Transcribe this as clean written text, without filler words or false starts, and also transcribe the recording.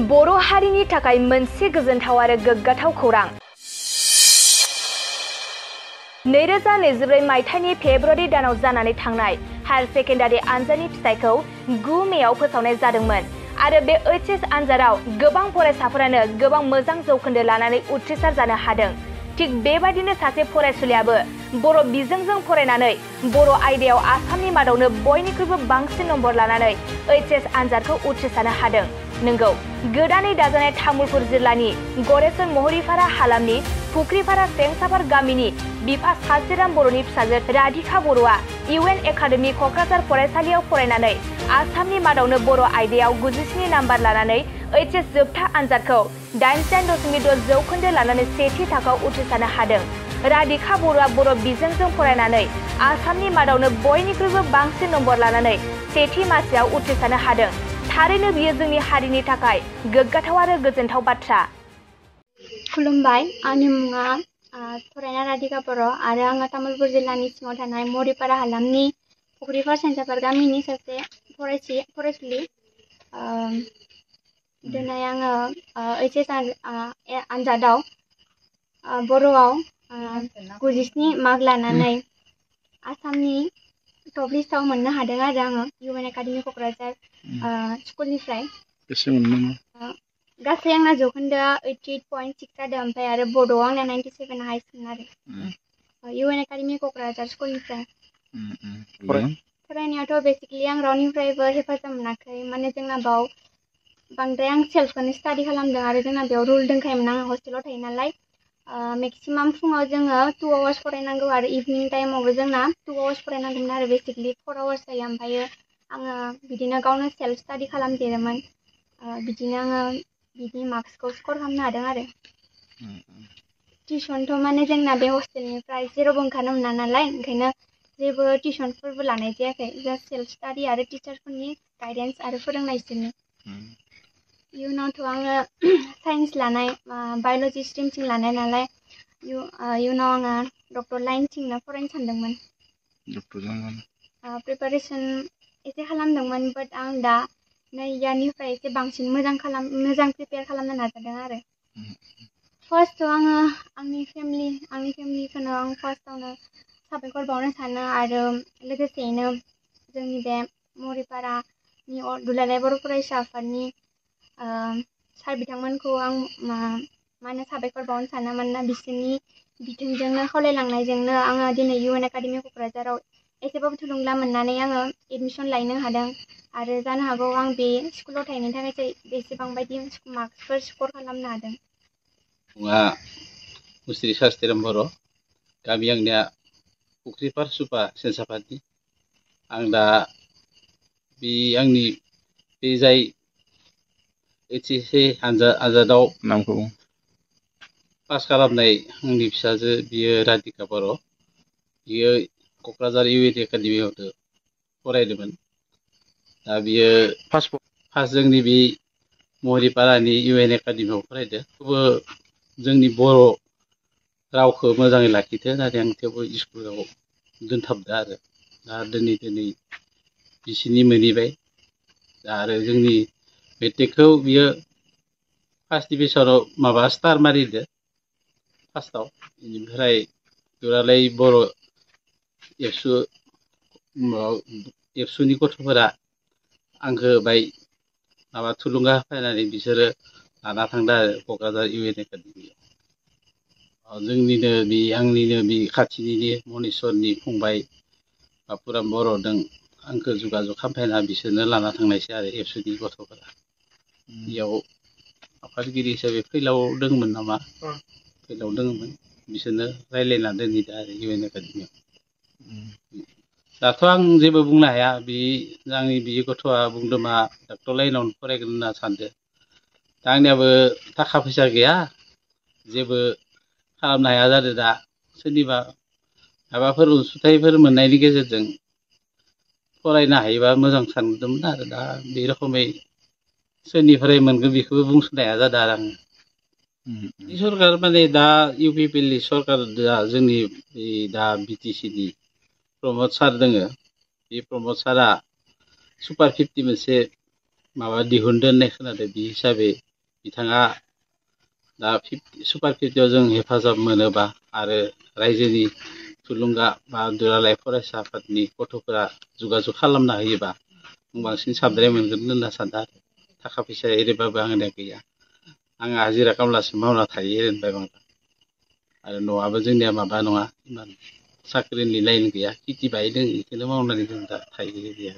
बर' हारिनि थाखाय मोनसे गोजोनथाव आरो गोग्गाथाव खौरां। 2024 मायथाइनि फेब्रुवारि दानाव जानानै थांनाय हायार सेकेन्डारि आनजादनि फिथाइखौ 9 मेआव फोसावनाय जादोंमोन आरो बे एचएस आनजादाव गोबां फरायसाफोरानो गोबां मोजां जौखोन्दो लानानै उथ्रिसार जानो हादों। थिग बेबादिनो सासे फरायसुलियाबो बर' बिजोंजों फरायनानै बर' आयदायाव आसामनि मादावनो बयनिख्रुइबो बांसिन नम्बर लानानै एचएस आनजादखौ उथ्रिसारनो हादों। नंगौ, गोदानै दाजानाय तामुलपुर जिल्लानि गरेस्वर महिपारा हालामनि फुख्रिपारा सेंसाफार गामिनि बिफा सासिराम बर'नि फिसाजो राधिका बर'आ इउएन एकाडेमि क'क्राझार फरायसालियाव फरायनानै आसामनि मादावनो बर' आयदायाव 97 नाम्बार लानानै एचएस जोबथा आनजादखौ 89.6 जौखोन्दो लानानै सेथि थाखोआव उथ्रिसारनो हादों। राधिका बर'आ बर' बिजोंजों फरायनानै आसामनि मादावनो बयनिख्रुइबो बांसिन नम्बर लानानै सेथि मासियाव उथ्रिसारनो हादों। थारैनो बियो जोंनि हारिनि थाखाय गोग्गाथाव आरो गोजोनथाव बाथ्रा। खुलुमबाय, आंनि मुङा फरायना राधिका बर' आरो आङो तामुलपुर जिल्लानि सिङाव थानाय महिपारा हालामनि फुख्रिपार सेंसाफार गामिनि सासे फरायसुलि। दिनै आङो एचएस आनजादाव बर'आव 97 मार्क लानानै आसामनि टप लिस्टआव मोननो हादों आरो आङो इउएन एकाडेमि क'क्राझार स्कुलनिफ्राय। गासै आंना जौखोन्दोआ 88.6 जादों, ओमफ्राय आरो बड'आव आंना 97 हाइस्टमोन आरो इउएन एकाडेमि क'क्राझार स्कुलनिफ्राय। फरायनायावथ' बेसिकलि आं रावनिफ्रायबो हेफाजाब मोनाखै, माने जोंना बाव बांद्राय आं सेल्फखौनो स्टाडि खालामदों आरो जोंना बेयाव रुल दंखायोमोन। आं हस्टेलाव थायो नालाय मेक्सिमाम फुङाव जोङो 2 आवार्स फरायनांगौ आरो इभिनिं टाइमावबो जोंना 2 आवार्स फरायनांगौमोन आरो बेसिकलि 4 आवार्स जायो। ओमफ्रायो आङो बिदिनो गावनो सेल्फ स्टाडि खालामदेरोमोन। बिदिनो आङो बिदि मार्क्सखौ स्कर खालामनो हादों आरो। टिउसनथ' माने जोंना बे हस्टेलनिफ्राय जेरावबो ओंखारनो मोना नालाय, ओंखायनो जेबो टिउसनफोरबो लानाय जायाखै। जास्ट सेल्फ स्टाडि आरो टिचारफोरनि गाइडेन्स आरो फोरोंनायजोंनो। इयुनावथ' आङो साइन्स लानाय बाय'लजि स्ट्रिमथिं लानाय नालाय इयुनाव आङो डक्टर लाइनथिंनो फरायनो सानदोंमोन। प्रिपारेसन एसे खालामदोंमोन, बाट आं दा नै इयारनिफ्राय एसे बांसिन मोजां प्रिपेयार खालामनो नाजादों आरो। फार्स्टआव आङो आंनि फेमिलिखौनो आं फार्स्टआवनो साबायखर बावनो सानो आरो लोगोसेयैनो जोंनि बे महिपारानि दुलाराय बर' फरायसा आफादनि सार बिथांमोनखौ आं मा होनो साबायखर बावनो सानो, मानोना बिसोरनि बिथोनजोंनो खावलायलांनायजोंनो आङो दिनै इउएन एकाडेमि क'क्राझाराव एसेबाबो थुलुंगा मोननानै आङो एडमिसन लायनो हादों आरो जानो हागौ आं बे स्कुलाव थाहैनो थाखायसो बेसेबां बायदि मार्क्सफोर स्कर खालामनो हादों। मुङा मुस्रि सास्तिराम बर', गामि आंनिया फुख्रिपार सुपा सेन्साफारनि। आं दा आंनि बे जाय एचएस आनजादाव नामखौ पास खालामनाय आंनि फिसाजो बियो राधिका बर'। बियो क'क्राझार इउएन एकाडेमियाव फरायदोंमोन। दा बियो फार्स्ट जोंनि बे महिपारानि इउएन एकाडेमियाव फरायदों। थेवबो जोंनि बर' रावखौ मोजाङै लाखिथों होननानै आं थेवबो स्कुलाव दोनथाबदो आरो। दा दिनै बिसिनि मोनहैबाय। दा आरो जोंनि मेट्रिकखौ बियो फार्स्ट डिभिजनाव स्टार मारिदो फार्स्टआव। बेनिफ्राय दुलाराय बर' एबसुनि गथ'फोरा आंखौ बाय थुलुंगा होफैनानै बिसोरो लाना थांदो आरो क'क्राझार इउएन एकाडेमियाव। जोंनिनो आंनिनो खाथिनिनो मनेस्वरनि फंबाय बापुराम बर'दों आंखौ जगाजग खालामफैना बिसोरनो लाना थांनायसै आरो एबसुनि गथ'फोरा। बेयाव आफादगिरि हिसाबै फैलाव दङमोन नामा? फैलाव दङमोन। बिसोरनो रायज्लायना दोनहैदो आरो इउएन एकाडेमियाव। दाथ' आं जेबो बुंनो हाया। आंनि बे गथ'आ बुंदों मा डक्टर लाइनावनो फरायगोन होनना सानदों। दा आंनियाबो थाखा फैसा गैया, जेबो खालामनो हाया जादों दा। सोरनिबा माबाफोर अनसुंथाइफोर मोननायनि गेजेरजों फरायनो हायोबा मोजां सानदोंमोन आरो। दा बे रोखोमै सोरनिफ्राय मोनगोन बेखौबो बुंस'नो हाया जादों आरो आङो। सरकार माने दा इउपिपिएलनि सरकार जोंनि दा बिटिसिनि प्रमद सार दोङो। बे प्रमद सारा सुपार 50 मोनसे दिहुनदो होननाय खोनादों। बे हिसाबै बिथाङा दा सुपार 50 जों हेफाजाब मोनोबा आरो रायजोनि थुलुंगा बा दुलाराय फरायसा आफादनि गथ'फोरा जगाजग खालामना होयोबा आं बांसिन साबद्राय मोनगोन होनना सानदों आरो थाखा फैसा एरैबाबो आंनिया गैया आं हाजिरा खामलासो मावना थायो होनबाय बांला आरो न'आबो जोंनिया माबा नङा इमान साख्रिनि लाइन गैया खेथि बाय दों बेखौनो मावनानै जों दा थायो